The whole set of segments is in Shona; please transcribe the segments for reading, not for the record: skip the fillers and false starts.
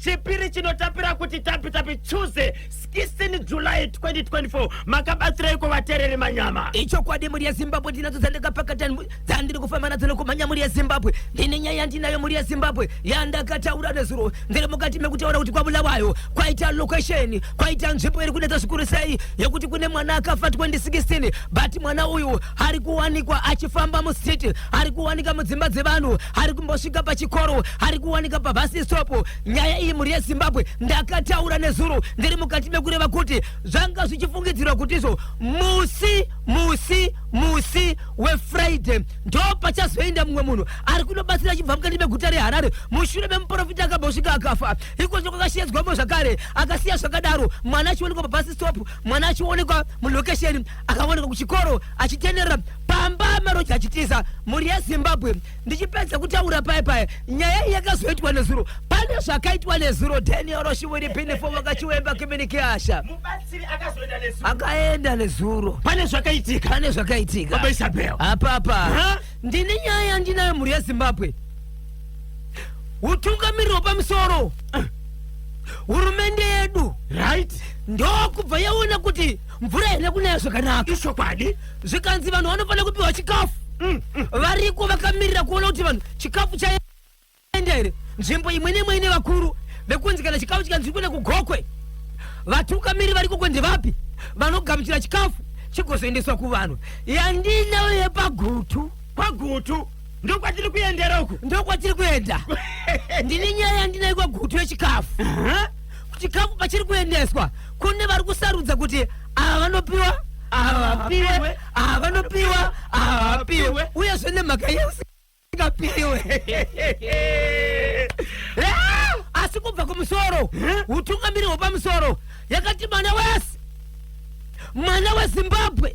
Chipiri chinotapira kuti tapi tapi, Tuesday 16 July 2024. Makabatsireiko vateereri manyama? Ichokwadi, mhuri yeZimbabwe, ndinadzo dzandakapakata dzandiri kufamba nadzo nekumhanya. Mhuri yeZimbabwe, ndine nyaya yandinayo, mhuri yeZimbabwe, yandakataura nezuro. Ndiri mukati mekutaura kuti kwaBulawayo kwaita location, kwaita nzvimbo iri kunetsa zvikuru sei, yekuti kune mwana akafa 2016, but mwana uyu ari kuwanikwa achifamba mustreet, ari kuwanika mudzimba dzevanhu, ari kumbosvika pachikoro, ari kuwanika pabus stop. Nyaya iyi, mhuri yeZimbabwe, ndakataura nezuro. Ndiri mukati mekureva kuti zvanga zvichifungidzirwa kuti izvo musi weFriday ndo pachazoenda mumwe munhu ari kunobatsira achibva mukati meguta reHarare, mushure memuprofita akambosvika akafa. Ikozvo kwakashedzwamo zvakare, akasiya zvakadaro, mwana achionekwa pabus stop, mwana achionekwa mulocation, akaonekwa kuchikoro achitenderera pamba, maroja achitiza. Mhuri yeZimbabwe, ndichipedza kutaura paya paya, nyaya iyi yakazoitwa nezuro. Pane zvakaitwa nezuro. Daniel Roshiwiri Pinifo vakachiwemba kiminikiasha. Mubatsiri akazoenda nezuro. Akaenda nezuro. Pane zvakaitika. Pane zvakaitika. Baba Isabel. Apapa. Ha? Ndine nyaya yandinayo, mhuri yeZimbabwe. Utungamiriri hwepamusoro, hurumende yedu, ndokubva yaona kuti mvura haina kunaya zvakanaka. Ichokwadi. Zvikanzi vanhu vanofanira kupiwa chikafu. Variko vakamirira kuona kuti vanhu chikafu chaenda here. Nzvimbo imwe neimwe ine vakuru vekunzi kana chikafu chikanzi kuenda kuGokwe, vatungamiri vari koko ndevapi vanogamuchira chikafu chigozoendeswa kuvanhu. Yandinayo yepaGutu. KwaGutu ndokwatiri kuendera uku. Ndokwatiri kuenda. Ndine nyaya yandinayo kwaGutu yechikafu. Chikafu pachiri kuendeswa, kune vari kusarudza kuti ava vanopiwa, ava vapiwe, ava vanopiwa, ava vapiwe, uyezve nemhaka yeusingapiwe. Asi kubva kumusoro, utungamiri hwepamusoro yakati mwana wese, mwana weZimbabwe,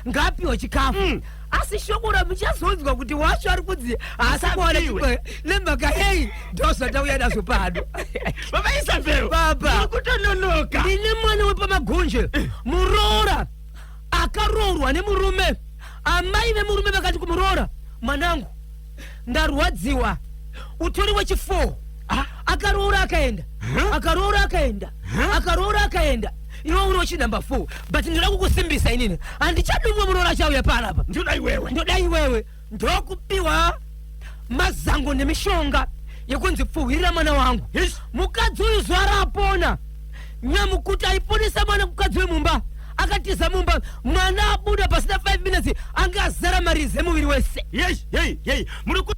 ngaapiwe chikafu. Asi shoko ramuchazonzwa kuti wacho ari kunzi haasi kuwana Asapiwe. chikwe nemhaka yei, ndo zvatauya nazvo pano. Baba Isabel. Baba. Muri kutononoka. Ndine mwana wepamagunje, muroora akaroorwa nemurume. Amai vemurume vakati kumuroora, "Mwanangu, ndarwadziwa, utori wechi4." Akaroora akaenda, akaroora akaenda, akaroora akaenda, iwe uri wechinumber 4, but ndinoda kukusimbisa. Inini handichadi umwe muroora achauya panapa. Ndoda iwewe. Ndoda iwewe. Ndokupiwa mazango nemishonga yekunzi pfuhwirira mwana wangu. Mukadzi uyu zuva raapona, nyamukuti aiponesa mwana, mukadzi wemumba akatiza mumba. Mwana abuda pasina 5 minutes anga azara marize muviri wese. Yei yei yei, muri ku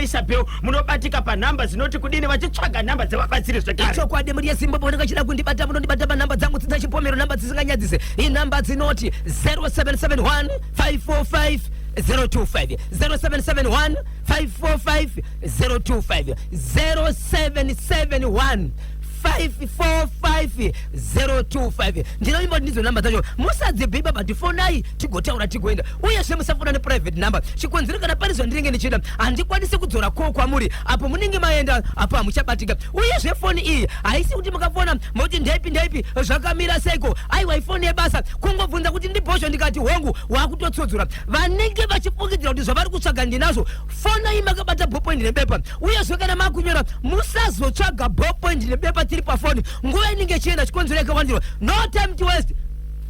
Isabel, munobatika panhamba dzinoti kudini vachitsvaga nhamba dzevabatsiri zvekare? Ichokwadi, mhuri yeZimbabwe, vanenge vachida kundibata, munondibata panhamba dzangu dzina chipomero, nhamba dzisinganyadzise. Inhamba dzinoti 0771 545 025, 0771 545 025, 0771 545 025. Ndinovimba kuti ndidzo namba dzacho. Musadzibhiba, but fonai tigotaura, tigoenda. Uyezve musafona neprivate number. Chikonzero, kana pane zvandinenge ndichida, handikwanisi kudzora ko kwamuri apo munenge maenda apo hamuchabatika. Uyezve foni iyi haisi kuti mukafona mokuti ndeipi ndeipi, zvakamira seiko. Aiwa, ifoni yebasa. Kungobvunza kuti ndibhozho, ndikati hongu, wakutotsodzora vanenge vachifungidzira kuti zvavari kutsvaga ndinazvo. Fonai makabata ballpoint nebepa. Uyezve kana makunyora, musazotsvaga ballpoint nebepa tiri pafoni, nguva inenge ichienda. Chikonzero yakawandirwa. No time to waste,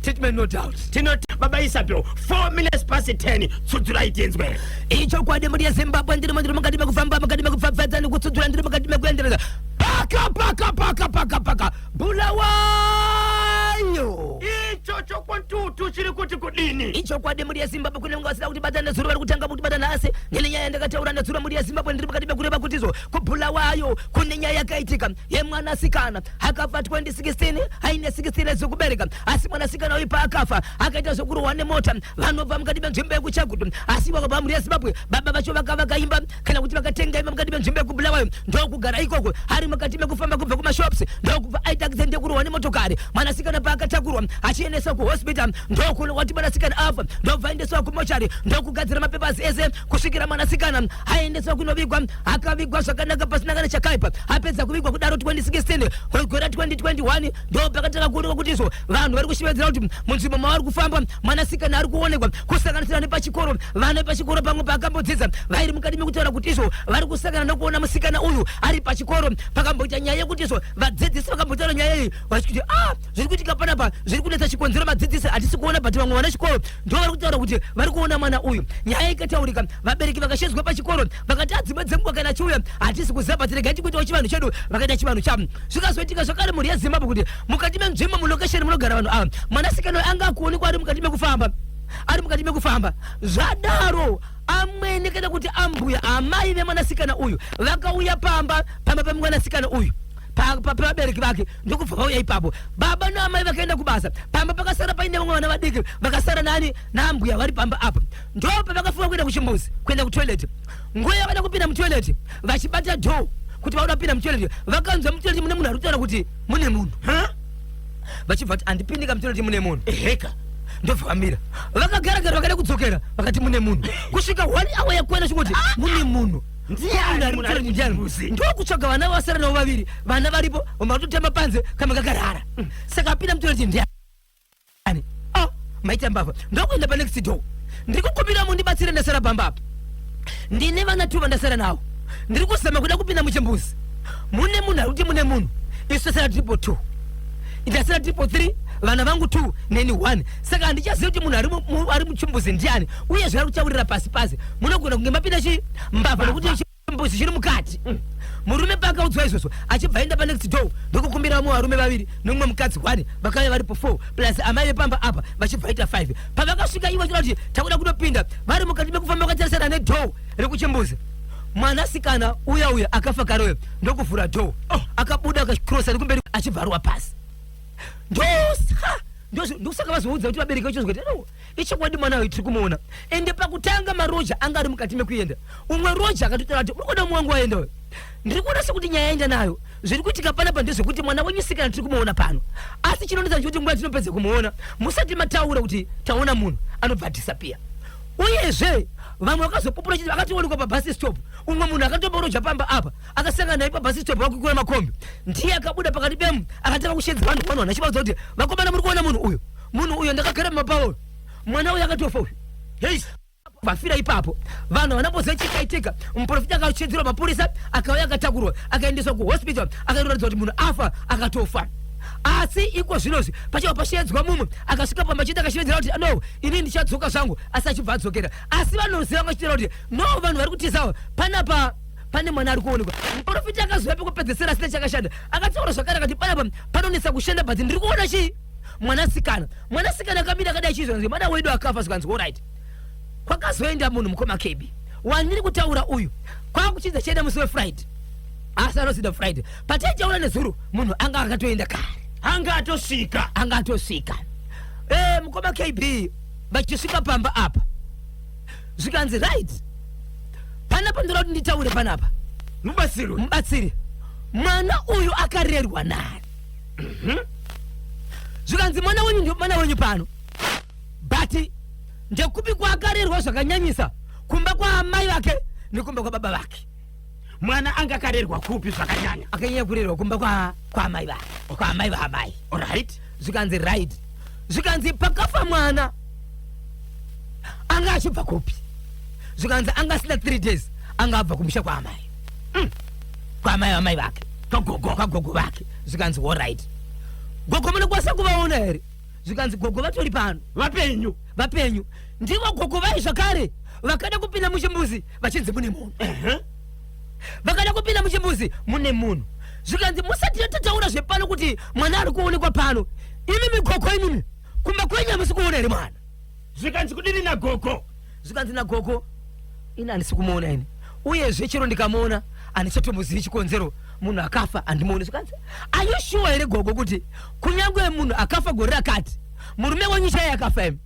treatment no doubt. Tinoti Baba Isabel, 4 minutes past 10, tsudzurai tinzwe. Ichokwadi, mhuri yeZimbabwe, ndiri mukati mekufamba, mukati mekupfapfadza nekutsudzura, ndiri mukati mekuendereza paka paka paka paka paka Bulawayo. Icho chokwantutu chiri kuti kudini? Ichokwadi, mhuri yeZimbabwe, kune vanga vasina kutibata nezuro, vari kutanga kutibata nhasi. Ndine nyaya yandakataura nezuro, mhuri yeZimbabwe. Ndiri mukati mekureva kuti izvo kuBhulawayo kune nyaya yakaitika yemwanasikana akafa 2016 aine 16 years kubereka. Asi mwanasikana uyu paakafa, akaita zvekurohwa nemota. Vanobva mukati menzvimbo yekuChagutu. Asi vakabva, mhuri yeZimbabwe, baba vacho vakavaka imba, kana kuti vakatenga imba mukati menzvimbo yekuBulawayo, ndokugara ikoko. Ari mukati mekufamba kubva kumashops, ndokubva aita accident yekurohwa nemotokari. Mwanasikana paakatakurwa achiendeswa kuhospital, ndo Ndokuona kwati mwanasikana afa, ndobva aendeswa kumochari, ndokugadzira mapepasi ese kusvikira mwanasikana aendeswa kunovigwa. Akavigwa zvakanaka pasina kana chakaipa. Apedza kuvigwa kudaro 2016, gore 2021 ndo pakatanga kuonekwa kuti izvo vanhu vari kushevedzera kuti munzvimbo mavari kufamba mwanasikana ari kuonekwa, kusanganisira nepachikoro. Vana vepachikoro pamwe paakambodzidza vairi mukati mekutaura kuti izvo vari kusangana nokuona musikana uyu ari pachikoro. Pakamboita nyaya yekuti izvo vadzidzisi vakambotaura nyaya iyi vachikuti, "A, zviri kuitika panapa zviri kunetsa chikonzero, vadzidzisi hatisi kuona, but vamwe vana chikoro ndo vari kutaura kuti vari kuona mwana uyu." Nyaya ikataurika, vabereki vakashedzwa pachikoro, vakati adzimwe dzenguva kana achiuya hatisi kuziva, but regai tikuitawo chivanhu chedu. Vakaita chivanhu chavo. Zvikazoitika zvakare, mhuri yeZimbabwe, kuti mukati menzvimbo, mulokesheni munogara vanhu ava, mwanasikana uyu anga akuonekwa ari mukati mekufamba, ari mukati mekufamba. Zvadaro, amwene, kana kuti ambuya, amai vemwanasikana uyu, vakauya pamba pemwanasikana uyu, pavabereki vake, ndokubva vauya ipapo. Baba naamai vakaenda kubasa, pamba pakasara paine vamwe vana vadiki vakasara nani, naambuya vari pamba apa. Ndo pavakafunga kuenda kuchimbuzi, kuenda kutoilet. Nguva yavada kupinda mutoilet, vachibata door kuti vauda kupinda mutoilet, vakanzwa mutoilet mune munhu ari kutaura kuti mune munhu. Vachibva kuti, "Handipindika mutoilet, mune munhu." Eheka. Ndobva vamira, vakagaragara, vakada kudzokera, vakati mune munhu kusvika one hour yakwana, chingoti mune munhu. Ndiani Munhu ari munhu ari mutoilet ndiani? muchimbuzi? Ndokutsvaga vana vasara navo vaviri. Vana varipo, vamwe vatotamba panze, kamwe kakarara. Saka apinda mutoilet ndiani? Ah, maita mbavha. Ndokuenda panext door, "Ndiri kukumbira mundibatsire, ndasara pamba apa, ndine vana two vandasara navo, ndiri kuzama kuda kupinda muchimbuzi, mune munhu ari kuti mune munhu. Isu tasara triple two, ndasara triple three, vana vangu two neni one, saka handichazivi kuti munhu ari muchimbuzi ndiani. Uyezve ari kutaurira pasi pasi, munogona kunge mapinda chi mbavha nekuti chimbuzi chiri mukati." Murume paakaudzwa izvozvo, achibva aenda panext door, ndokukumbira vamwe varume vaviri nomumwe mukadzi one. Vakauya varipo 4 plus amai vepamba apa, vachibva ita 5. Pavakasvika ivo vachida kuti takuda kunopinda, vari mukati mekufamba vakatarisana nedoor rekuchimbuzi, mwanasikana uya uya akafa kare uyo ndokuvhura door. Oh. Akabuda, akakrosa nekumberi, achibva arowa pasi. Ndosa ndokusaka vazoudza kuti vabereki vacho kuti, "No, ichokwadi, mwana uyu tiri kumuona." Ende pakutanga maroja anga ari mukati mekuenda. Umwe roja akatotaura kuti, "Uri kuona mumwe wangu waenda uyo, ndiri kuona sekuti nyaya yaenda nayo. Zviri kuitika panapa ndezvekuti mwana wenyu sikana tiri kumuona pano, asi chinonetsa ndechekuti nguva tinopedza kumuona, musati mataura kuti taona munhu, anobva adisappear." Uyezve vamwe vakazopupura chiti vakatoonekwa pabus stop. Umwe munhu akatomboroja pamba apa akasangana naye pabus stop, vakwikura makombi, ndiye akabuda pakati pemu, akatanga kushedza vanhu. Vanhu achivaudza kuti, "Vakomana, muri kuona munhu uyu? Munhu uyu ndakagara mumapawo, mwana uyu akatofa uyu." Hei. Vafira ipapo. Vanhu havana chikaitika. Muprofita akashedzerwa, mapurisa akauya, akatakurwa, akaendeswa kuhospital, akaratidza kuti munhu afa, akatofa. Asi iko zvinozvi pachava pashedzwa mumwe akasvika pamachete, akashevedzera kuti, "No, ini ndichadzoka zvangu," asi achibva adzokera. Asi vanoziva vachitaura kuti, "No, vanhu vari kutizawa panapa, pane mwana ari kuonekwa." Muprofita akazouya pekupedzesera asina chakashanda, akataura zvakare akati, "Panapa panonetsa kushanda, but ndiri kuona chii, mwanasikana." Mwanasikana akamira akadai chizvanzi, "Mwana wedu akafa." Zvikanzi, "Alright." Kwakazoenda munhu, mukoma KB, wandiri kutaura uyu, kwakuchinza chienda musi weFriday, asi anozida Friday pataitaura nezuro, munhu anga akatoenda kare. Anga atosvika. Anga atosvika. Mukoma KB, vachisvika pamba apa, zvikanzi, "Right, panapa ndoda kuti nditaure panapa." Mubatsirwe. Mubatsiri, mwana uyu akarerwa nani? Zvikanzi, "Mwana wenyu ndio mwana wenyu pano, but ndekupi kwaakarerwa zvakanyanyisa, kumba kwaamai vake nekumba kwababa vake?" Mwana anga akarerwa kupi zvakanyanya? Akanyanya kurerwa kumba kwaamai vake, kwaamai vaamai. Alright. Zvikanzi, "Right." Zvikanzi, "Pakafa mwana anga achibva kupi?" Zvikanzi, "Anga asina 3 days, anga abva kumusha kwaamai, kwaamai vamai vake." Kwagogo. Kwagogo vake. Zvikanzi, "Alright, gogo munokwanisa kuvaona here?" Zvikanzi, "Gogo vatori pano." Vapenyu? Vapenyu. Ndivo gogo vai zvakare vakada kupinda muchimbuzi vachinzi mune munhu. Vakada kupinda muchimbuzi mune munhu. Zvikanzi, "Musati tataura zvepano kuti mwana ari kuonekwa pano, imimi gogo, imimi kumba kwenyu hamusi kuona here mwana?" Zvikanzi kudini nagogo? Zvikanzi nagogo, "Ini handisi kumuona ini, uyezve chero ndikamuona handichatombozivi chikonzero. Munhu akafa handimuoni." Zvikanzi, "Are you sure here gogo kuti kunyange munhu akafa gore rakati, murume wenyu chaiye akafa imi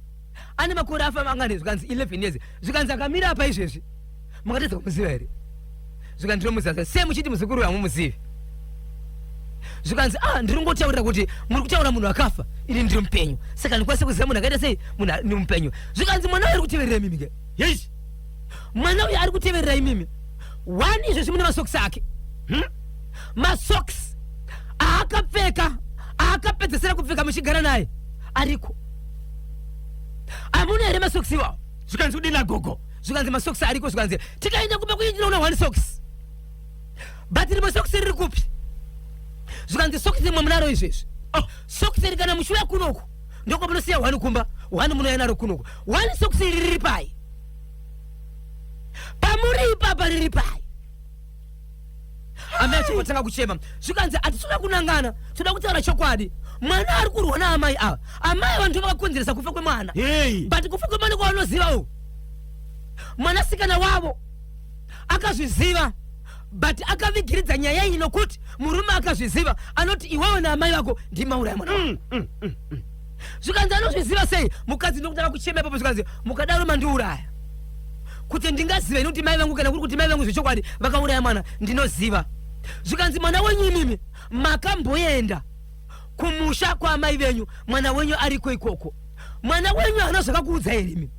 ane makore afa mangani?" Zvikanzi, "11 years." Zvikanzi, "Akamira apa izvezvi, mungatadza kumuziva here?" Zvikanzi, "Ndinomuziva. Sei muchiti muzukuru hamumuzivi?" Zvikanzi, "Ah, ndiri ngotaurira kuti muri kutaura munhu akafa, ini ndiri mupenyu, saka ndikwanise kuziva munhu akaita sei, munhu ni mupenyu." Zvikanzi, "Mwana uyu ari kuteverera imimi ke." Yes. Mwana uyu ari kuteverera imimi. One, izvezvi mune masokisi ake. Masokisi aakapfeka, aakapedzesera kupfeka muchigara naye, ariko. Hamuna here masokisi iwawo? Zvikanzi kudini gogo? Zvikanzi, "Masokisi ariko." Zvikanzi, "Tikaenda kumba kwenyu tinoona one sokisi, but rimwe sokisi riri kupi?" Zvikanzi, "Sokisi rimwe munaro izvezvi." Oh. Sokisi iri, kana muchiuya kunoku, ndoko munosiya one kumba, one munouya naro kunoku. One sokisi iri riri pai? Pamuri ipapa riri pai? Amai achingotanga kuchema. Zvikanzi, "Hatisina kunangana, toda kutaura chokwadi. Mwana ari kurwa naamai ava. Amai ava ndo vakakonzeresa kufa kwemwana." Hey. But kufa kwemwana kwavanoziva uku, mwanasikana wavo akazviziva, but akavigiridza nyaya iyi nokuti murume akazviziva anoti, "Iwewe naamai vako ndimauraya mwana wangu." Zvikanzi, "Anozviziva sei?" Mukadzi ndokutanga kuchema ipapo. Zvikanzi, "Mukadaro mandiuraya. Kuti ndingaziva ini kuti mai vangu, kana kuri kuti mai vangu zvechokwadi vakauraya mwana, ndinoziva." Zvikanzi, "Mwana wenyu imimi makamboenda kumusha kwaamai venyu, mwana wenyu ariko ikoko. Mwana wenyu haana zvakakuudza here imi?"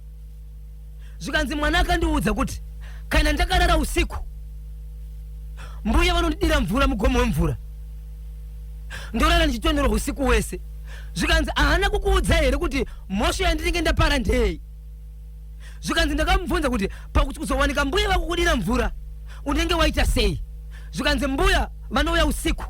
Zvikanzi, "Mwana akandiudza kuti kana ndakarara usiku, mbuya vanondidira mvura mugomo wemvura, ndorara ndichitonherwa usiku wese." Zvikanzi, "Haana kukuudza here kuti mhosva yandinenge ndapara ndei?" Zvikanzi, "Ndakamubvunza kuti pakuti kuzowanika mbuya vakukudira mvura unenge waita sei? Zvikanzi, 'Mbuya vanouya usiku,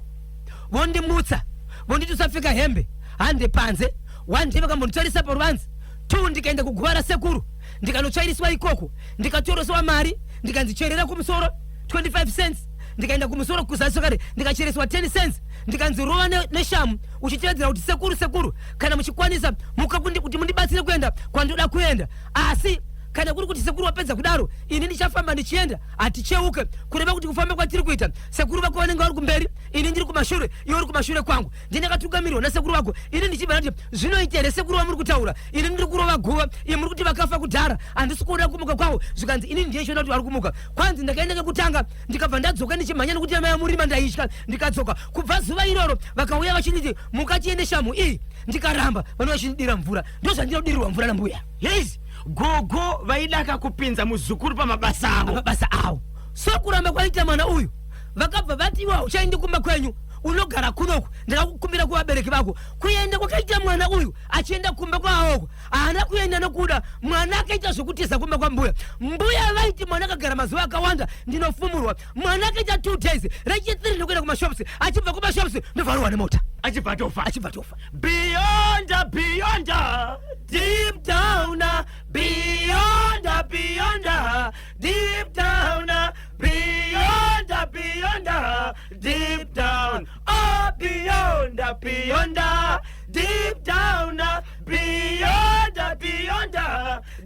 vondimutsa, vonditi usapfeka hembe, hande panze.' One day vakambonditarisa paruvanze. Two, ndikaenda kuguva rasekuru, ndikanotsvairiswa ikoko, ndikatoreswa mari, ndikanzi cherera kumusoro 25 cents. Ndikaenda kumusoro kuzasi kare, ndikachereswa 10 cents, ndikanzi rova neshamu uchitevedzera kuti sekuru, sekuru, kana muchikwanisa muka kuti mundibatsire kuenda kwandoda kuenda. Asi kana kuri kuti sekuru wapedza kudaro, ini ndichafamba ndichienda, haticheuke. Kureva kuti kufamba kwatiri kuita, sekuru vako vanenge vari kumberi, ini ndiri kumashure, iwe uri kumashure kwangu. Ndini ndakatungamirirwa nasekuru vako. Ini ndichibva ndati, zvinoita here sekuru vamuri kutaura? Ini ndiri kurova guva, iye muri kuti vakafa kudhara, handisi kuona kumuka kwavo." Zvikanzi, "Ini ndiye chiona kuti vari kumuka. Kwanzi ndakaenda kekutanga, ndikabva ndadzoka ndichimhanya nekuti amai murima, ndaitya. Ndikadzoka. Kubva zuva iroro vakauya vachinditi muka tiende shamhu iyi, ndikaramba, vanouya vachindidira mvura. Ndozvandinodirirwa mvura nambuya." Yes, gogo vaidaka kupinza muzukuru pamabasa avo. Mabasa avo. So kuramba kwaita mwana uyu, vakabva vati, "Iwa uchaendi kumba kwenyu, unogara kunoku. Ndakakukumbira kuvabereki vako." Kuenda kwakaita mwana uyu achienda kumba kwaoko, haana kuenda nokuda. Mwana akaita zvokutiza kumba kwambuya. Mbuya vaiti mwana akagara mazuva akawanda ndinofumurwa. Mwana akaita 2 days, rechi3 ndokuenda kumashops. Achibva kumashops ndovharwa nemota. Achibva tofa. Achibva tofa. Beyond, beyond, deep down, beyond, beyond, deep down, beyond, beyond, deep down, oh, beyond, beyond, deep down, beyond, beyond,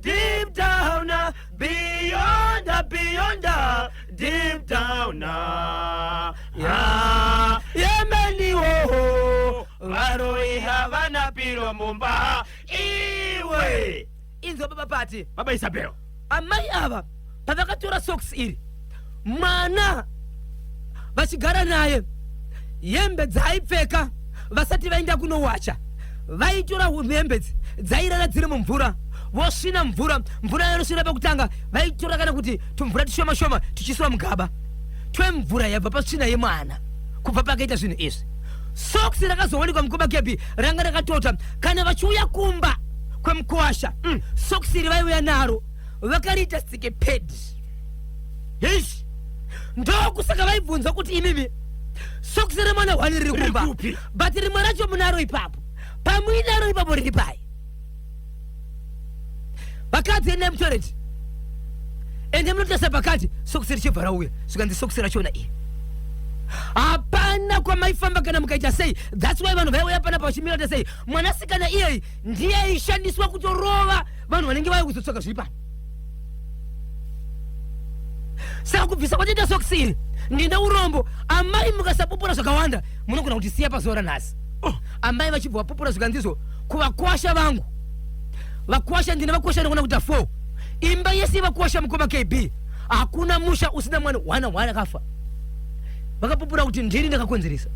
deep down, beyond, beyond, deep down. Ah, yemeniwo varoi havana piro mumba iwe. Inzwa, baba Pati. Baba Isabel. Amai ava pavakatora socks iri, mwana vachigara naye, hembe dzaaipfeka vasati vaenda kunowacha, vaitora hembe dzairara dziri mumvura, vosvina mvura. Mvura yanosvina pakutanga, vaitora kana kuti tumvura tushoma shoma tuchiiswa mugaba twemvura yabva patsvina yemwana. Kubva pakaita zvinhu izvi, socks rakazoonekwa, mukoma Kepi, ranga rakatota. Kana vachiuya kumba kwemukuwasha, socks iri vaiuya naro, vakariita tsike pedi. Ndokusaka vaibvunza kuti, "Imimi socks remwana hwani riri kumba, Riri kupi? but rimwe racho munaro ipapo. Pamuinaro ipapo riri pai?" Vakadzi, endai mutoilet, ende munotarisa pakati, socks richibva rauya. Zvikanzi, "Socks rachona iri." Hapana kwamaifamba kana mukaita sei. That's why vanhu vaiuya panapa vachimira ta sei. Mwanasikana iyeyi ndiye aishandiswa kutorova vanhu vanenge vauya kuzotsvaka zviri pano. Saka kubvisa kwatoita socks iri, ndine urombo, amai, mukasapupura zvakawanda munogona kutisiya pazuva ranhasi. Oh. Amai vachibva vapupura, zvikanzizvo kuvakwasha vangu, vakwasha, ndine vakwasha ndogona kuita 4. Imba yese yevakwasha, mukoma KB, hakuna musha usina mwana hwana hwana akafa. Vakapupura kuti ndini ndakakonzeresa.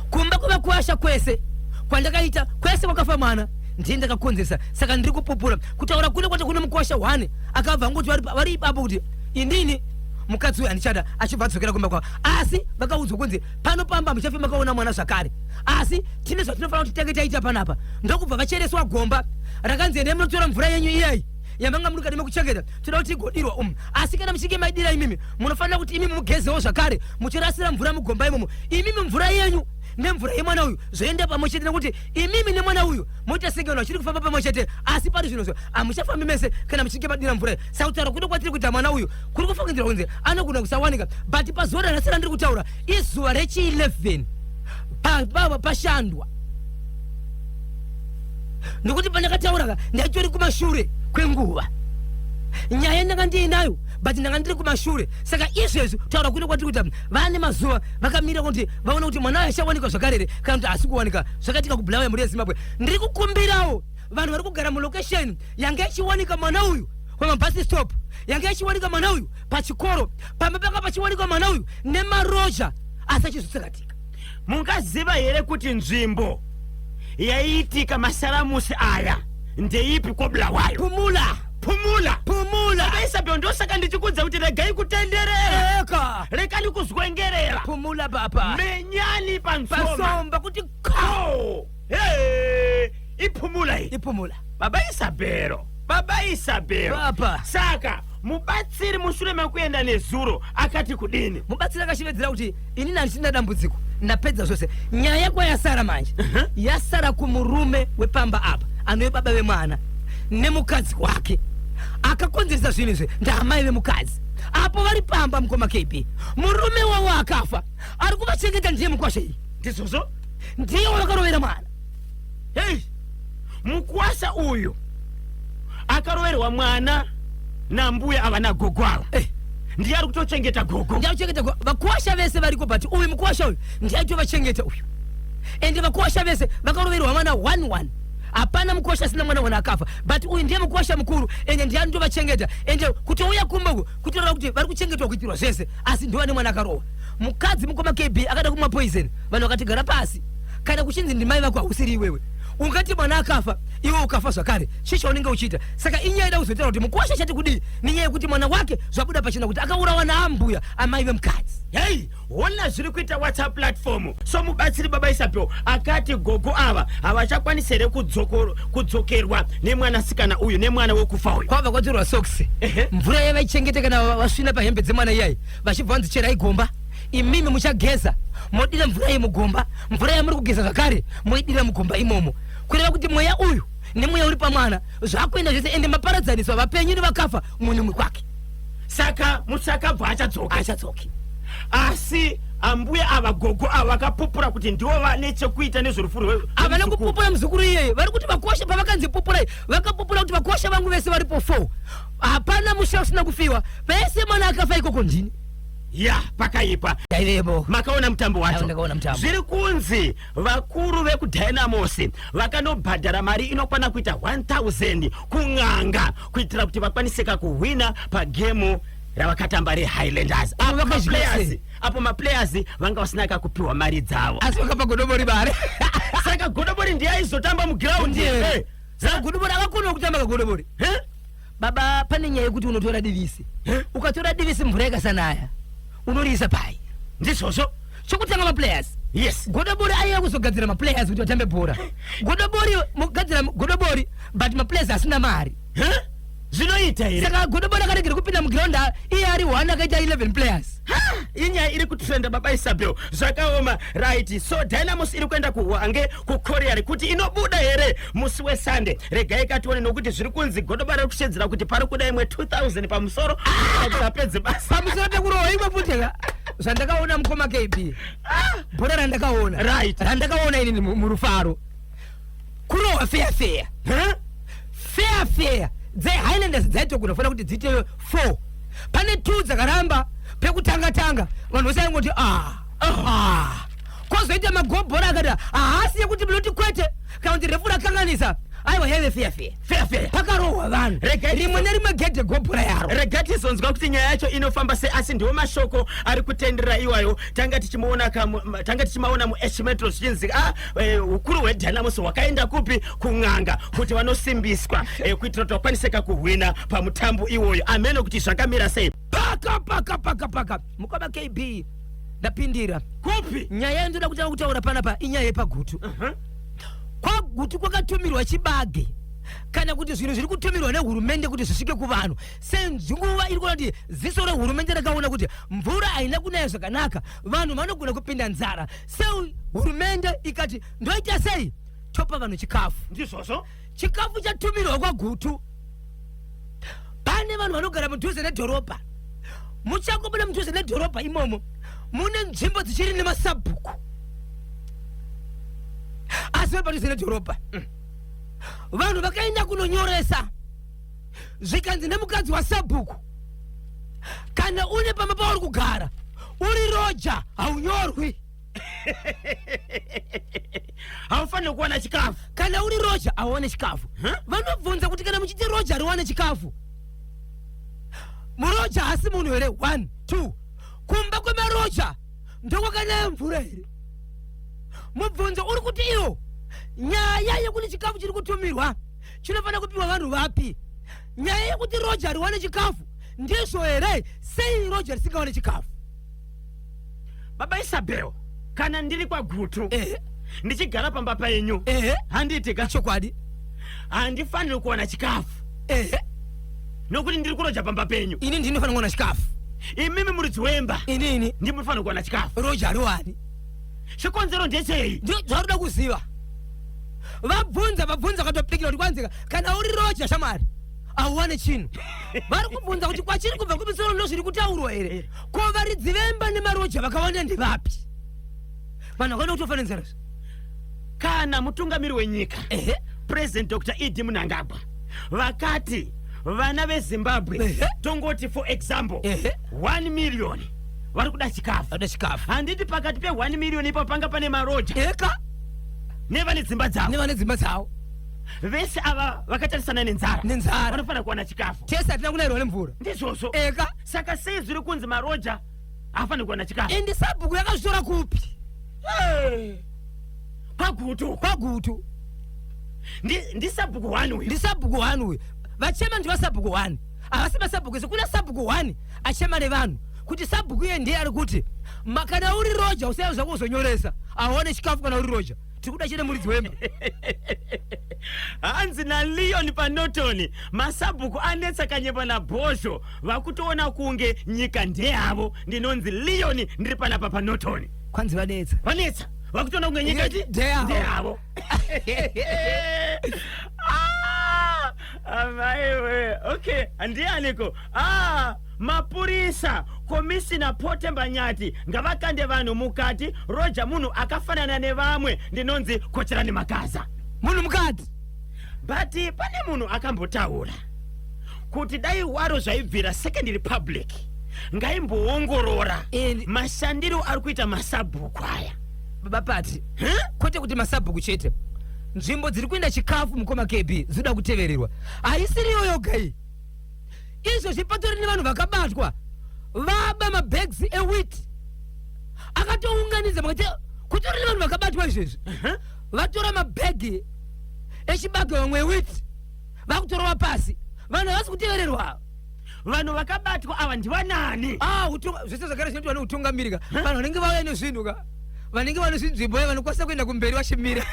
Kumba kwevakuwasha kwese kwandakaita, kwese kwakafa mwana, ndiye ndakakonzeresa. Saka ndiri kupupura kutaura kune kwati kune mukuwasha 1 akabva angoti vari ipapo kuti inini mukadzi uyu handichada, achibva adzokera kumba kwavo. Asi vakaudzwa kunzi pano pamba muchafi makaona mwana zvakare, asi tine zvatinofanira kuti tange taita panapa. Ndokubva vachereswa gomba rakanzi endai munotora mvura yenyu iyayi yamanga muri kati mekuchengeta, toda kuti igodirwa umu. Asi kana muchinge maidira imimi, munofanira kuti imimi mugezewo zvakare, muchirasira mvura mugomba imomo. Imimi mvura yenyu nemvura yemwana uyu zvoenda pamwe chete, nekuti imimi nemwana uyu moita senge vanhu vachiri kufamba pamwe chete. Asi pari zvino hamuchafambi mese kana muchinge madira mvura iyi. Saka kutaura kudo kwatiri kuita, mwana uyu kuri kufungidzirwa kunzi anogona kusawanika. But pazuva ranhasi randiri kutaura izuva rechi11 pashandwa, nokuti pandakataura ka ndaitori kumashure kwenguva. Nyaya ndanga ndiinayo, but ndanga ndiri kumashure. Saka izvezvi taura kuno kwatiri kuita, vane mazuva vakamira kuti vaone kuti mwana achawanikwa zvakare here kana kuti haasi kuwanika. Zvakaitika kuBulawayo, mhuri yeZimbabwe. Ndiri kukumbirawo vanhu vari kugara mulocation yanga ichiwanika mwana uyu, pamabus stop yanga ichiwanika mwana uyu, pachikoro pamba panga pachiwanikwa mwana uyu nemaroja, asi achizotsakatika. Mungaziva here kuti nzvimbo yaiitika masaramusi aya ndeipi koBulawayo? Pumula. Pumula. Pumula. Isabel, ndosaka ndichikudza kuti regai kutenderera. Eka. Rekani kuzwengerera. Pumula, papa. Menyani pansoma. Pasomba kuti ka. Ko! Hey! Ipumula iyi. Ipumula. Baba Isabelo, baba Isabelo. Papa. Saka mubatsiri mushure mekuenda nezuro akati kudini? Mubatsiri akashevedzera kuti inini handisina dambudziko, ndapedza zvose. Nyaya kwayasara manje, yasara kumurume wepamba apa anove baba vemwana nemukadzi wake. Akakonzeresa zvinhu izvi ndaamai vemukadzi apo vari pamba. Mukoma KB, murume wavo akafa, ari kuvachengeta ndiye mukwasha iyi. Ndizvozvo. Ndiye wavakarovera mwana. Hei, mukwasha uyu akaroverwa mwana nambuya ava, nagogo ava, ndiye ari kutochengeta gogo. Ndiye akuchengeta vakuwasha vese variko, but uyu mukuwasha uyu ndiye aitovachengeta uyu. Ende vakuwasha vese vakaroverwa mwana 11, hapana mukuwasha asina mwana wana akafa, but uyu ndiye mukuwasha mukuru, ende ndiye anotovachengeta. Ende kutouya kumba uku kutoreva kuti vari kuchengetwa, kuitirwa zvese, asi ndiwo ane mwana akarohwa. Mukadzi, mukoma KB, akada kumwa poison. Vanhu vakati gara pasi, kana kuchinzi ndimai vako, hausiri iwewe ungati mwana akafa, iwe ukafa zvakare, chii chaunenge uchiita? Saka inyaya ida kuzotaura kuti mukuwasha chati kudii nenyaya yekuti mwana wake zvabuda pachena kuti akaurawa naambuya, amai vemukadzi. Hei, hona zviri kuita WhatsApp platform. So mubatsiri baba Isabel akati gogo ava havachakwanisi here kudzokerwa nemwanasikana uyu, nemwana wekufa uyu? Kwabva kwatorwa socks, mvura yavaichengeta kana vasvina pahembe dzemwana iyai, vachibva vanzi cherai gomba, imimi muchageza modira mvura yemugomba, mvura yamuri kugeza zvakare moidira mugomba imomo, kureva kuti mweya uyu nemweya uri pamwana zvakuenda zvese, ende maparadzaniswa, vapenyu nevakafa, mumwe nemumwe kwake. Saka musakabva achadzoka? Achadzoki. Asi ambuya ava, gogo ava, vakapupura kuti ndivo vane chekuita nezverufu Havana rwemuzukuru. Kupupura muzukuru iyeye. Vari kuti vakosha, pavakanzi pupurai, vakapupura kuti vakosha vangu vese varipo 4, hapana musha usina kufiwa, pese mwana akafa ikoko ndini. Ya, pakaipa. Ndaivepo. Makaona mutambo wacho? Aiwa, ndakaona mutambo. Zviri kunzi vakuru vekuDynamos vakanobhadhara mari inokwana kuita 1000 kun'anga kuitira kuti vakwaniseka kuhwina pagemu ravakatamba reHighlanders. Apo Vakadya sei? Apo maplayers vanga vasina kakupiwa mari dzavo. Asi vakapa Godobori mari. Saka Godobori ndiye aizotamba muground? Ndiye. Saka Godobori akakona kutamba kaGodobori. Eh? Baba, pane nyaya yekuti unotora divisi. Ukatora divisi, mvura ikasanaya unoriisa pai? Ndizvozvo. Chokutanga, maplayers, Godobori aiya kuzogadzira maplayers kuti vatambe bhora. Godobori mugadzira Godobori, but maplayers asina mari. Eh? Zvinoita here? Saka Godobori akaregera kupinda muground iye ari one akaita 11 players. Inyaya iri kutrenda, baba Isabel, zvakaoma. Right, so Dynamos iri kuenda kuHwange kuColliery, kuti inobuda here musi weSunday, regai katione, nokuti zviri kunzi Godobori ari kushedzera kuti pari kuda imwe 2000 pamusoro kuti apedze basa. Pamusoro pekurohwa imwe futi ka. Zvandakaona, mukoma KB, bhora randakaona, randakaona inini murufaro, kurohwa fair fair. Huh? Fair fair dzeHighlanders dzaitogona kufanira kuti dziite 4, pane 2 dzakaramba. Pekutanga tanga vanhu vose vaingoti ah, ah. Kwozoita magobhora akati haasi yekuti munoti kwete, kana kuti refu rakanganisa. Aiwa, yaive feya feya. Feya feya. Pakarohwa vanhu. Rimwe nerimwe gedhe gobhora yaro. Rega tizonzwa kuti nyaya yacho inofamba sei, asi ndiwo mashoko ari kutenderera iwayo. Tanga tichimuona tanga tichimaona muH Metro zvichinzi ukuru hweDynamos hwakaenda kupi? Kun'anga, kuti vanosimbiswa kuitira kuti vakwaniseka kuhwina pamutambo iwoyo. Ameno kuti zvakamira sei. Paka paka paka paka, mukoma KB, ndapindira. Kupi? Nyaya yandoda kutanga kutaura panapa inyaya yepaGutu. KwaGutu kwakatumirwa chibage, kana kuti zvinhu zviri kutumirwa nehurumende kuti zvisvike kuvanhu, senzunguva iri kuona kuti ziso rehurumende rakaona kuti mvura haina kunaya zvakanaka, vanhu vanogona kupinda nzara. Sehurumende ikati, ndoita sei? Topa vanhu chikafu. Ndizvozvo. Chikafu chatumirwa kwaGutu. Pane vanhu vanogara mudhuze nedhorobha. Muchakobuda mudhuze nedhorobha imomo mune nzvimbo dzichiri nemasabhuku, asi vari padhuze nedhorobha. Vanhu vakaenda kunonyoresa, zvikanzi nemukadzi wasabhuku, kana une pamba pauri kugara uri roja, haunyorwi. Haufaniri kuwana chikafu. Kana uri roja, hauwane chikafu. Huh? Vanobvunza kuti kana muchiti roja riwane chikafu, muroja haasi munhu here? One, two, kumba kwemaroja ndokwakanaya mvura here? Mubvunzo uri kuti iwo nyaya yekuti chikafu chiri kutumirwa chinofanira kupiwa vanhu vapi? Nyaya yekuti roja riwane chikafu, ndizvo here? Sei roja risingawane chikafu? Baba Isabel, kana ndiri kwaGutu, ndichigara pamba penyu, handiti ka? Chokwadi. Handifaniri kuwana chikafu nokuti ndiri kuroja pamba penyu? Ini ndinofanira kuwana chikafu. Imimi muridzi wemba. Inini. Ndimufanira kuwana chikafu. Roja riwani. Chikonzero ndechei? Ndio zvaruda kuziva. Vabvunza, vabvunza, vakatopikira kuti kwanzika kana uri roja, shamwari, hauwane chinhu. Vari kubvunza kuti kwachiri kubva kumisoro ndo zviri kutaurwa here? Ko varidzi vemba nemaroja vakawanda ndevapi? Vanhu vakaona kuti ofanira nzara. Kana mutungamiri wenyika, President Dr ED Mnangagwa, vakati vana veZimbabwe, tongoti for example, 1 million vari kuda chikafu. Vada chikafu. Handiti pakati pe1 million ipapo panga pane maroja eka nevane dzimba dzavo? Nevane dzimba dzavo. Vese ava vakatarisana nenzara. Nenzara. Vanofanira kuwana chikafu. Tese hatina kunayirwa nemvura. Ndizvozvo. Eka. Saka sei zviri kunzi maroja haafaniri kuwana chikafu? Ende sabhuku yakazvitora kupi? KwaGutu. KwaGutu. Ndisabhuku 1 uyu. Ndisabhuku 1 uyu. Vachema ndivasabhuku 1, havasi masabhuku ese. Kuna sabhuku 1 achema nevanhu kuti sabhuku iye ndiye ari kuti kana uri roja, usaya zvako uzonyoresa, hauone chikafu kana uri roja. Tiri kuda chete muridzi wemba. Hanzi naLeon paNorton, masabhuku anetsa kanyemba nabhozho, vakutoona kunge nyika ndeyavo. Ndinonzi Leon, ndiri panapa paNorton. Kwanzi vanetsa. Vanetsa, vakutoona kunge nyika Ndeyavo. Ndeyavo. Ah, amaiwe, okay, ndianiko? Ah, mapurisa komishina Potemba Nyati ngavakande vanhu mukati. Roja munhu akafanana nevamwe. Ndinonzi Kocherani Makaza. Munhu mukati. But pane munhu akambotaura kuti dai waro zvaibvira, Second Republic ngaimboongorora mashandiro ari kuita masabhuku aya. Baba Pati, Huh? kwete kuti masabhuku chete. Nzvimbo dziri kuenda chikafu, mukoma KB, dzinoda kutevererwa. Haisiriyo yoga iyi. Izvozvi patori nevanhu vakabatwa vaba mabags ewheat, akatounganidza makati. Kutori nevanhu vakabatwa izvezvi vatora mabhegi echibage, vamwe ewheat, vakutorova pasi. Vanhu havasi kutevererwa. Vanhu vakabatwa ava ndivanani? Ah, zvese zvagara zvinoitwa neutungamirika. Vanhu vanenge vauya nezvinhu ka, vanenge vane zvinzvimbo, vanokwanisa kuenda kumberi vachimira.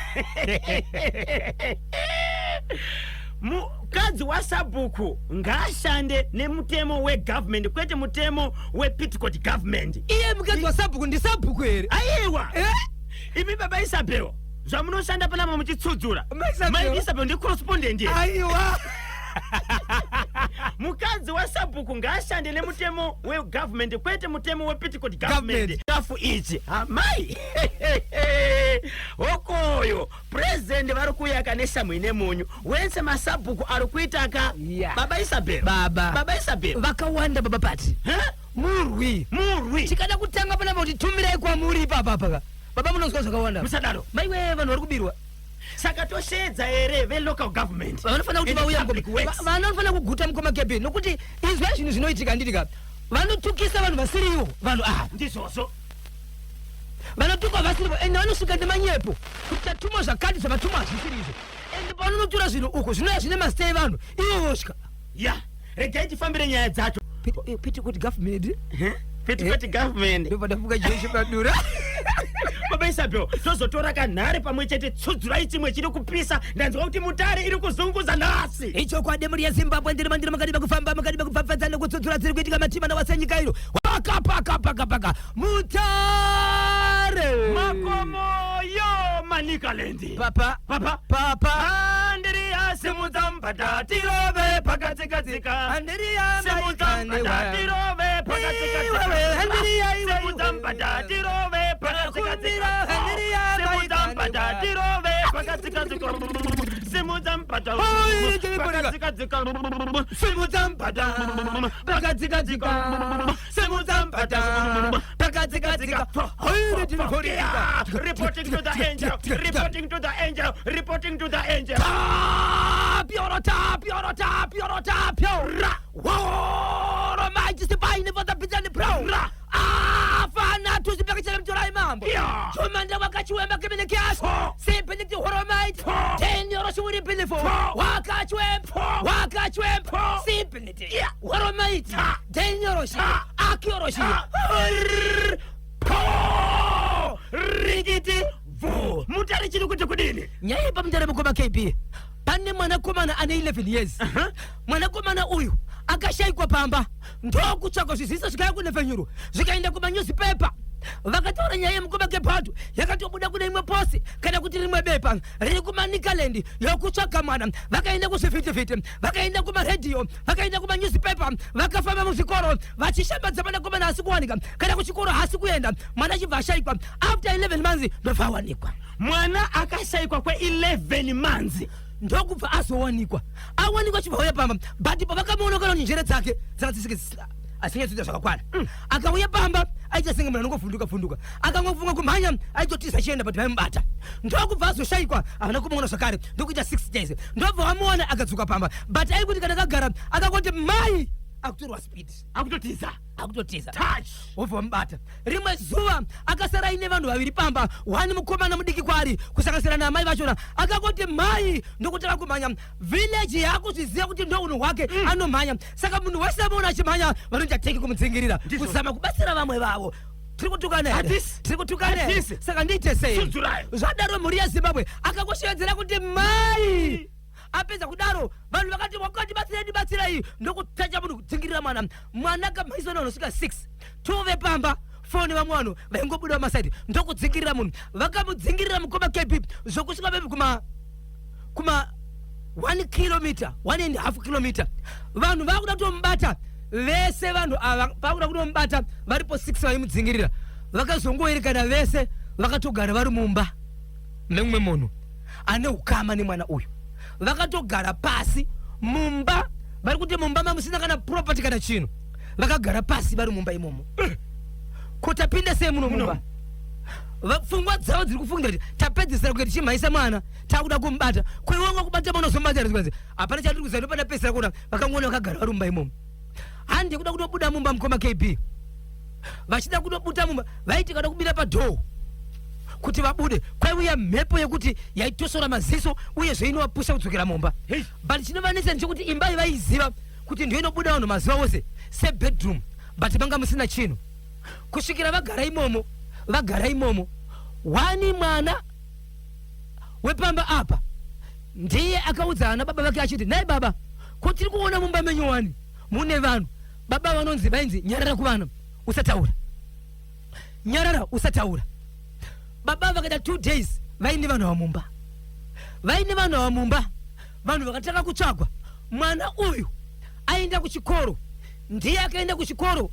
Mukadzi wasabhuku ngaashande nemutemo wegovernment, kwete mutemo wepetticoat government. Iye mukadzi wasabhuku ndisabhuku here? Aiwa. Eh? Imi baba Isabel, zvamunoshanda panapa muchitsudzura. Mai Isabel. Mai Isabel ndicorrespondent here? Aiwa. Mukadzi wasabhuku ngaashande nemutemo wegovernment, kwete mutemo wepetticoat government. Government. Kafu ichi hamai hokoyo. Purezidendi vari kuyaka neshamhu ine munyu wese masabhuku ari kuitaka. Baba Isabel. Baba. Baba Isabel. Vakawanda, baba Pati. Huh? Murwi. Murwi. Tikada kutanga panapa kuti tumirai kwamuri ipapapa, baba, munonzwa zvakawanda. Musadaro. Maiwe, vanhu vari kubirwa. Saka tosheedza here velocal government? Vanofanira kuti And vauya public mukoma- works. vanofanira kuguta, mukoma KB, nokuti izwai zvinhu zvinoitika, handitika? Vanotukisa vanhu vasiriwo vanhu ava. Ndizvozvo. Vanotukwa vasirivo, ende vanosvika nemanyepo kuti tatumwa zvakati, zvavatumwa hazvisiri izvo. Ende pavanonotora zvinhu uku, zvinouya zvine mazita evanhu, ivo vosvika. Ya, regai tifambire nyaya dzacho. Petikuti government. Petikuti government. Ndopadafuka chipadura. Baba Isabel, tozotora kanhare pamwe chete. Tsudzurai chimwe chiri kupisa. Ndanzwa kuti Mutare iri kuzunguza nhasi. Ichokwadi, muri yeZimbabwe, ndiri mandiri. Makadiba kufamba, makadiba kupfapfadza nekutsudzura dziri kuitika matima wasenyika ino. Paka paka paka paka, Mutare. Makomoyo, Manicaland. Papa. Papa. Papa. Andiriya, simudza mbata tirove pakadzikadzika. Andiriya. Simudza mbata tirove pakadzikadzika. Iwewe, Andiriya, iwe, Simudza iwe. mbata tirove pakadzikadzika. Andiriya, Simudza mbata maikaniwa. tirove pakadzikadzika. Simudza mbata Oi, chiriporika. pakadzikadzika. Simudza mbata pakadzikadzika, simudza mbata pakadzikadzika. Yeah, reporting to the angel, reporting to the angel, reporting to the angel. Tapio, tapio, tapio, tapio. Ra. Woro maji sipaini for the bitani bro. Ra. Afana tusipekechele mtorai mambo. Yeah. Chomanda wakachiwemba kemene kiaso. Fo. Sipiniti horomite. Fo. Ten yoro shuri bilifo. Fo. Wakachwemba. Fo. Wakachwemba. Fo. Sipiniti. Yeah. Horomite. Ta. Ten yoro shi. Ta. Akioro shi. Ta. Po! Rikiti vu. Mutare chiri kuti kudini? Nyaya yepaMutare, mukoma KB, pane mwanakomana ane 11 years. Mwanakomana uyu akashayikwa pamba, ndokutsvakwa zviziviso zvikaya kunepfenyuro, zvikaenda kumanyuzipepa, vakataura nyaya yemukoma Kepato yakatobuda kune imwe posi kana kuti rimwe bepa riri kuManicaland yokutsvaga mwana. Vakaenda kuzvivhitivhiti, vakaenda kumaredhiyo, vakaenda kumanyuzipepa, vakafamba muzvikoro vachishambadza mwanakomana asi kuwanika, kana kuchikoro haasi kuenda. Mwana achibva ashayikwa after 11 months, ndobva awanikwa. Mwana akashayikwa kwe11 months. Ndokubva azowanikwa. Awanikwa, achibva auya pamba, but pavakamuona kana kuti njere dzake dzanga dzisike asinyatsoita zvakakwana. Akauya pamba aita senge munhu anongovhunduka vhunduka, akangofunga kumhanya aitotiza achienda, but vaimubata. Ndokubva azoshayikwa, havana kumuona zvakare, ndokuita 6 days, ndobva vamuona akadzoka pamba, but aikuti kana akagara akangoti mai, akutorwa speed. Akutotiza. Akutotiza. Touch. Wobva wamubata. Rimwe zuva akasara aine vanhu vaviri pamba, wani mukomana mudiki kwaari kusanganisira naamai vachona. Akangoti mai, ndokutanga kumhanya. Village yaakuzviziva kuti ndo unhu hwake, anomhanya. Saka munhu wese amuona achimhanya, vanoita teki kumudzingirira. Ndizvo. Kuzama kubatsira vamwe vavo. Tiri kutukana here? Hatisi. Tiri kutukana here? Hatisi. Saka ndiite sei? Sudzurai. Zvadaro, mhuri yeZimbabwe, akangosvedzera kuti mai. Apedza kudaro, vanhu vakati wakati batsirai, ndibatsirai, ndokutacha munhu kudzingirira mwana. Mwana akamhanyiswa nevanhu vasvika 6, 2 vepamba, 4 nevamwe vanhu vaingobuda vamasaidi, ndokudzingirira munhu. Vakamudzingirira, mukoma KB, zvokusvika maybe kuma 1 kilometer, 1 and half kilometer. Vanhu vakuda kutomubata vese. Vanhu ava pakuda kutomubata, varipo 6 vaimudzingirira, vakazongoerekana vese vakatogara vari mumba memumwe munhu ane ukama nemwana uyu. Vakatogara pasi mumba, vari kuti mumba mamusina kana property kana chinhu. Vakagara pasi vari mumba imomo. Ko tapinda sei muno mumba? Pfungwa dzavo dziri kufunga kuti tapedzisira kunge tichimhanyisa mwana, takuda kumubata. Kweiwanga kubata mwana, uzomubata here? Hapana chandiri kuziva, ndopandapedzisira kuona vakangoona vakagara vari mumba imomo. Handi kuda kutobuda mumba, mukoma KB. Vachida kutobuda mumba, vaiti kada kubira padhoo kuti vabude, kwaiuya mhepo yekuti yaitosora maziso, uyezve inovapusha kudzokera mumba. Hey. But chinovanetsa ndechekuti imba iyi vaiziva kuti ndiyo inobuda vanhu mazuva ose sebedroom, but manga musina chinhu. Kusvikira vagara imomo, vagara imomo, wani mwana wepamba apa ndiye akaudza ana baba vake achiti, "Nai baba, ko tiri kuona mumba menyu wani mune vanhu?" Baba vanonzi vainzi, "Nyarara kuvana, usataura, nyarara, usataura." Baba vakaita 2 days vaine vanhu ava mumba, vaine vanhu ava mumba. Vanhu vakatanga kutsvagwa. Mwana uyu aenda kuchikoro, ndiye akaenda kuchikoro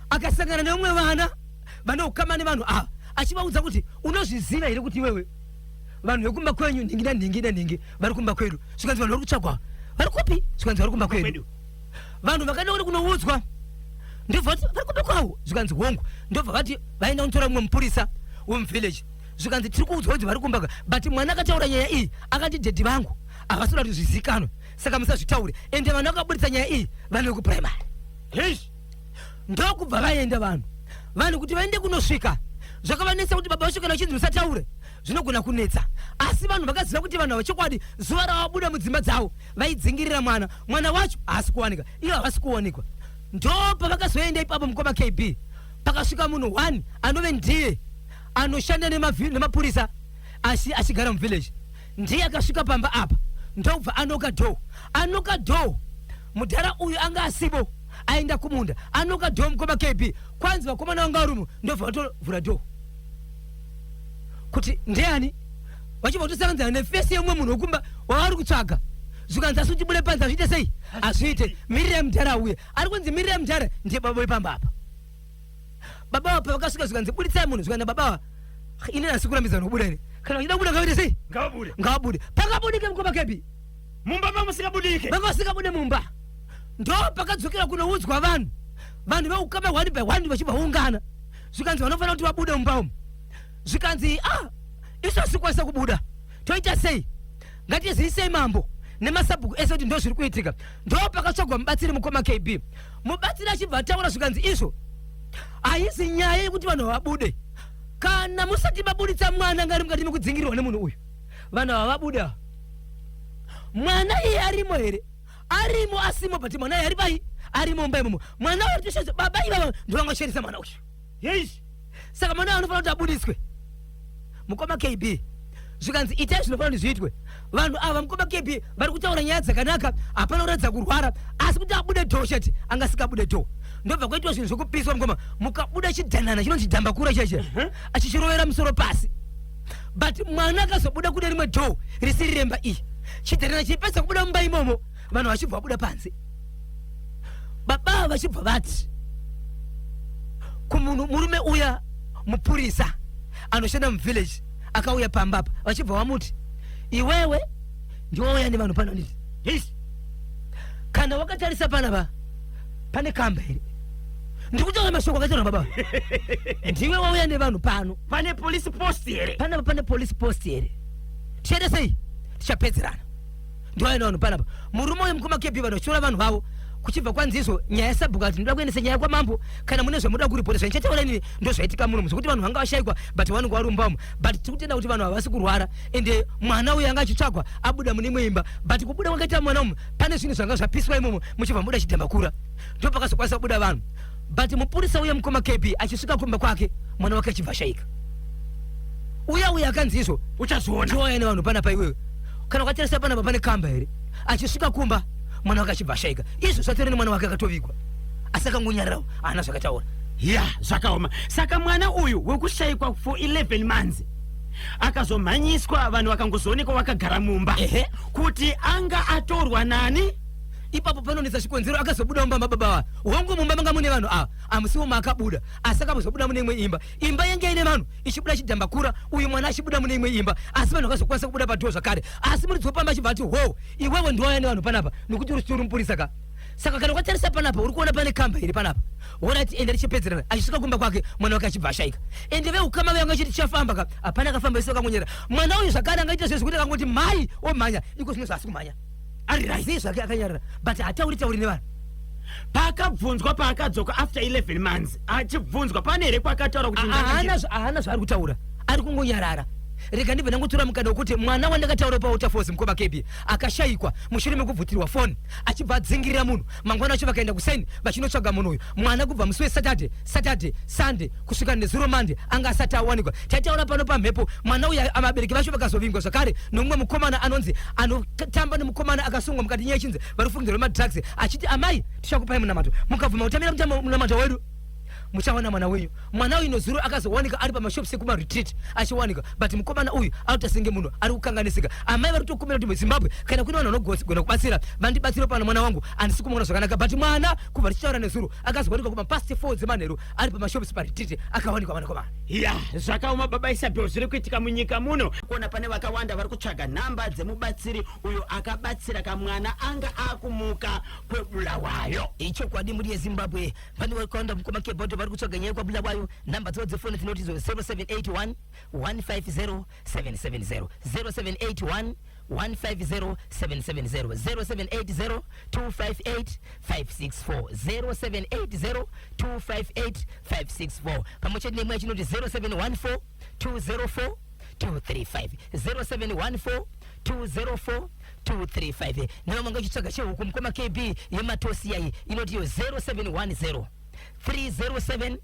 akasangana nevamwe vana vane ukama nevanhu ava, achivaudza kuti, "Unozviziva here kuti iwewe vanhu vekumba kwenyu nhingi nanhingi nanhingi vari kumba kwedu?" Zvikanzi, "Vanhu vari kutsvagwa vari kupi?" Zvikanzi, "Vari kumba kwedu." Kwedu. Vanhu vakaenda kuti kunoudzwa, ndobva vati, "Vari kumba kwavo?" Zvikanzi, "Hongu." Ndobva vati vaenda kunotora mumwe mupurisa wemuvillage. Zvikanzi tiri kuudzwa kuti vari kumbaka, but mwana akataura nyaya iyi akati, "Daddy vangu havasi kuda kuti zvizikanwe, saka musazvitaure." Ende vanhu vakaburitsa nyaya iyi vanhu vekuprimary. Heish. Ndokubva vaenda vanhu kuti vaende kunosvika, zvakavanetsa kuti baba vacho kana vachinzi musataure zvinogona kunetsa. Asi vanhu vakaziva kuti vanhu ava chokwadi zuva ravabuda mudzimba dzavo vaidzingirira mwana, mwana wacho haasi kuwanika, ivo havasi kuwanikwa. Ndo pavakazoenda ipapo, mukoma KB, pakasvika munhu 1 anove ndiye anoshanda nemapurisa asi achigara muvillage. Ndiye akasvika pamba apa, ndobva anoka door, anoka door. Mudhara uyu anga asipo, aenda kumunda. Anoka door, mukoma KB, kwanzi vakomana vanga varume ndobva vatovhura door kuti ndiani, vachibva kutosanganidzana neface yemumwe munhu wekumba wavari kutsvaga. Zvikanzi, "Asi kuti bude panze hazviite sei? Hazviite, mirirai mudhara auye." Ari kunzi mirirai mudhara ndiye baba wepamba apa. Baba vapa vakasvika, zvikanzi, "Buditsai munhu." Zvikanzi, "Baba ava, ini nhasi kurambidza nokubuda here? Kana vachida kubuda ngavaite sei?" Ngavabude. Ngavabude. Pakabudike, mukoma KB. Mumba mamusingabudike. Vanga vasingabudi mumba. Ndo pakadzokera kunoudzwa vanhu, vanhu veukama one by one vachibva ungana. Zvikanzi vanofanira kuti vabude mumba umu. Zvikanzi, "Ah, isu hasikwanisa kubuda, toita sei? Ngatizivisei mambo nemasabhuku ese kuti ndo zviri kuitika." Ndo pakatsvagwa mubatsiri, mukoma KB. Mubatsiri achibva ataura, zvikanzi, "Izvo haisi nyaya yekuti vanhu vabude kana musati mabuditsa mwana ngari mukati mekudzingirirwa nemunhu uyu. Vanhu ava vabuda, mwana iye arimo here?" "Arimo, asimo, but mwana iye ari pai? Arimo mumba imomo. Mwana uyu toshandisa baba ivava ndovangashandisa mwana uyu." Heish. "Saka mwana uyu anofanira kuti abudiswe, mukoma KB." Zvikanzi, "Itai zvinofanira kuti zviitwe." Vanhu ava, mukoma KB, vari kutaura nyaya dzakanaka, hapana kuratidza kurwara, asi kuti abude door chete angasikabude door. Ndobva kwaitwa zvinhu zvekupiswa, mukoma. Mukabuda chidhanana chinonzi chidhambakura cheche achichirovera musoro pasi, but mwana akazobuda kune rimwe door risiri remba iyi. Chidhanana chipedza kubuda mumba imomo, vanhu vachibva vabuda panze. Baba vachibva vati kumunhu murume uya mupurisa anoshanda muvillage akauya pamba apa, vachibva vamuti, "Iwewe ndiwauya nevanhu pano, nditi Heish. kana wakatarisa panapa pane kamba here?" Ndikutaura mashoko akataura baba. "Ndiwe wauya nevanhu pano." Pane police post here? "Panapa pane police post here? Tichaita sei? Tichapedzerana. Ndiwauya nevanhu panapa." Murume uyu, mukoma KB, vanhu vachitora vanhu vavo kuchibva kwanzizo nyaya yasabhuku ati, "Ndinoda kuendesa nyaya kwamambo. Kana mune zvamuda kuripota, zvandichataura inini ndo zvaitika muno, zvokuti vanhu vanga vashayikwa, but vanenge vari mumba umu. But tiri kutenda kuti vanhu havasi kurwara, ende mwana uyu anga achitsvagwa abuda mune imwe imba, but kubuda kwakaita mwana umu pane zvinhu zvanga zvapiswa imomo, muchibva mubuda chidhambakura, ndo pakazokwanisa kubuda vanhu." But mupurisa uya, mukoma KB, achisvika kumba kwake, mwana wake achibva ashayika. Uya uya akanzi izvo, Uchazoona. "Ndiwauya nevanhu panapa iwewe. Kana ukatarisa panapa pane kamba here?" Achisvika kumba, mwana wake achibva ashayika. Izvo zvatori nemwana wake akatovigwa, asi akangonyararawo, haana zvakataura. Ya, zvakaoma. Saka mwana uyu wekushayikwa for 11 months akazomhanyiswa, vanhu vakangozoonekwa vakagara mumba. Ehe. Kuti anga atorwa nani? Ipapo panonetsa chikonzero. Akazobuda mumba mababa ava, hongu mumba manga mune vanhu ava, hamusiwo maakabuda, asi akazobuda mune imwe imba. Imba yange ine vanhu, ichibuda chidhambakura, uyu mwana achibuda mune imwe imba, asi vanhu vakazokwanisa kubuda padoor zvakare. Asi muridzi wepamba achibva ati, "Ho, iwewe ndiwauya nevanhu panapa nekuti uri mupurisa ka. Saka kana ukatarisa panapa uri kuona pane kamba here panapa? Alright, ende richipedzerana." Achisvika kumba kwake, mwana wake achibva ashayika. Ende veukama vanga chiti tichafamba ka, hapana akafamba, isi vakangonyera. Mwana uyu zvakare angaita zvezvo kuti akangoti mai omhanya iko zvino zvaasi kumhanya Ari right. Zii zvake, akanyarara, but hatauri tauri nevanhu. Paakabvunzwa paakadzoka after 11 months, achibvunzwa pane here kwakataura kuti Haana zvaari kutaura, ari kungonyarara. Rega ndibve ndangotora mukana wekuti mwana wandakataura paWaterfalls, mukoma KB, akashayikwa mushure mekubvutirwa foni, achibva adzingirira munhu. Mangwana acho vakaenda kuseni vachinotsvaga munhu uyu. Mwana kubva musi weSaturday, Saturday, Sunday, kusvika nezuro Monday anga asati awanikwa. Taitaura pano pamhepo. Mwana uyu vabereki vacho vakazovingwa zvakare nomumwe mukomana anonzi anotamba nemukomana akasungwa mukati nyaya ichinzi vari kufungidzirwa madrugs, achiti, "Amai, tichakupai munamato. Mukabvuma kutamira munamato wedu, muchawana mwana wenyu." Mwana uyu nozuro akazowanika ari pamashops ekumaRetreat achiwanika, but mukomana uyu arikuita senge munhu ari kukanganisika. Amai vari kutokumbira kuti muZimbabwe kana kune vanhu vanogona kubatsira, vandibatsire pano, mwana wangu handisi kumuona zvakanaka. But mwana kubva tichitaura nezuro akazowanikwa kuma past 4 dzemanheru ari pamashops paRetreat, akawanikwa mwanakomana. Ya, zvakaoma, baba Isabel, zviri kuitika munyika muno. Kuona pane vakawanda vari kutsvaga nhamba dzemubatsiri uyo akabatsira kamwana anga akumuka kweBulawayo. Ichokwadi, muri yeZimbabwe pane vakawanda, mukoma Kebhoto, vari vari kutsvaga nyaya yekwaBulawayo, nhamba dzavo dzefoni dzinoti idzo 0781 150 770, 0781 150 770, 0780 258 564, 0780 258 564, pamwe chete nemwe yachinoti 0714 204 235, 0714 204 235. Nevamwe vachitsvaga chehuku, mukoma KB, yematosi yai inoti iyo 0710 307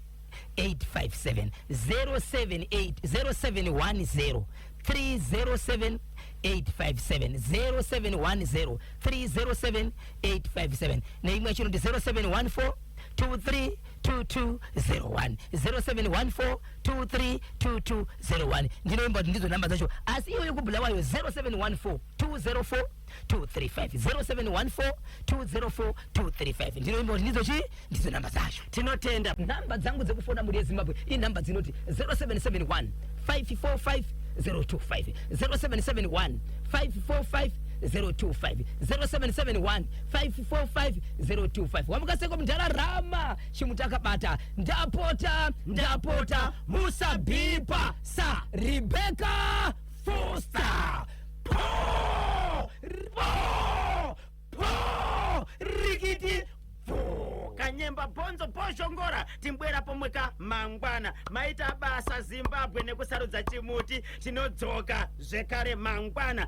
857, 078 0710 307 857, 0710 307 857. Neimwe yacho inoti 0714 232201, 0714 232201. Ndinoimba kuti ndidzo nhamba dzacho, asi iyo yekuBulawayo 0714 204 235, 0714 204 235. Ndinoimba kuti ndidzo chi ndidzo nhamba dzacho. Tinotenda. Nhamba dzangu dzekufona muri yeZimbabwe inhamba dzinoti 0771 545 025, 0771 545 025, 0771 545 025. Wamukaseko mundararama chimutakabata. Ndapota, ndapota, musabhipa sa Rebecca Foster. Po po po, rikiti. Kanyemba bhonzo bhozhongora, timbwera pomweka mangwana. Maita basa, Zimbabwe, nekusarudza chimuti. Tinodzoka zvekare mangwana.